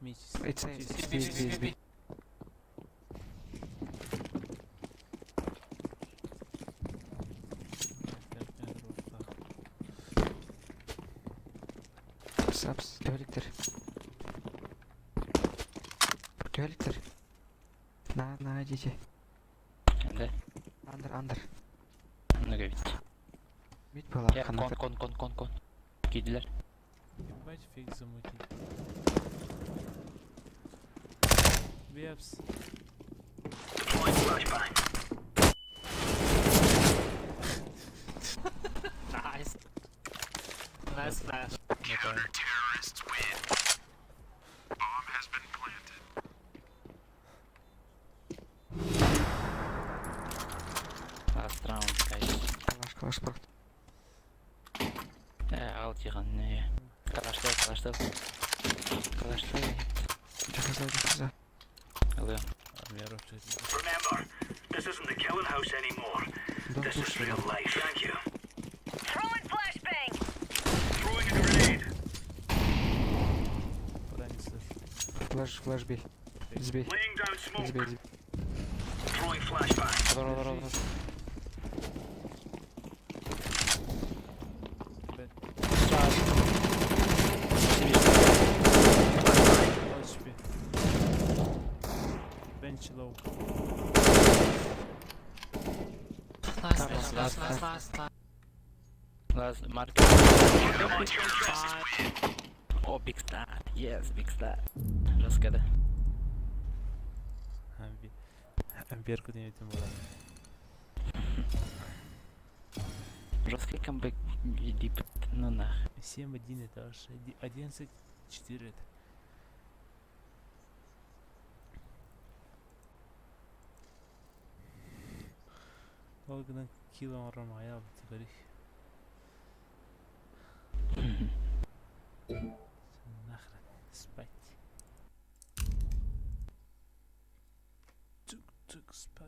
It's A, it's B, it's B, it's B. Апс, апс, түһэликтэр. Түһэликтэр. На, на, дите. Ende. Андер, андер. Оннук эбит. Мид была, Э, кон, кон, кон, кон, кон. Киирдилэр. Ебать фиг замутить. Бепс. Deploying flashbang. Nice. Nice flash. Counter-terrorists win. Bomb has been planted. Last round, guys. Калаш, калаш, брат. Э, ал Тихон, не. Калашты, калашты. Калашты. Джахаза, джахаза. Ылыам. Remember, this isn't the killing house anymore. Don't This is push real life. Thank you. Throwing flashbang. Throwing a grenade. Пока не слышу. Флеш, флеш бей. Сбей, Laying down smoke. сбей, сбей. Throwing flashbang. Олор, олор, олор. Б. Сразу. HP. Bench low. Nice, nice, nice, nice, nice, nice. Last mark. Come on, children. Oh, big star. Yes, big star. Жестко, да. Беркут не этим была. Жесткий камбэк дип. Ну нах. 7-1 это аж 11-4 это. Ол гынан кило оҥорор айа бит Нахрен спать. Тук-тук спать.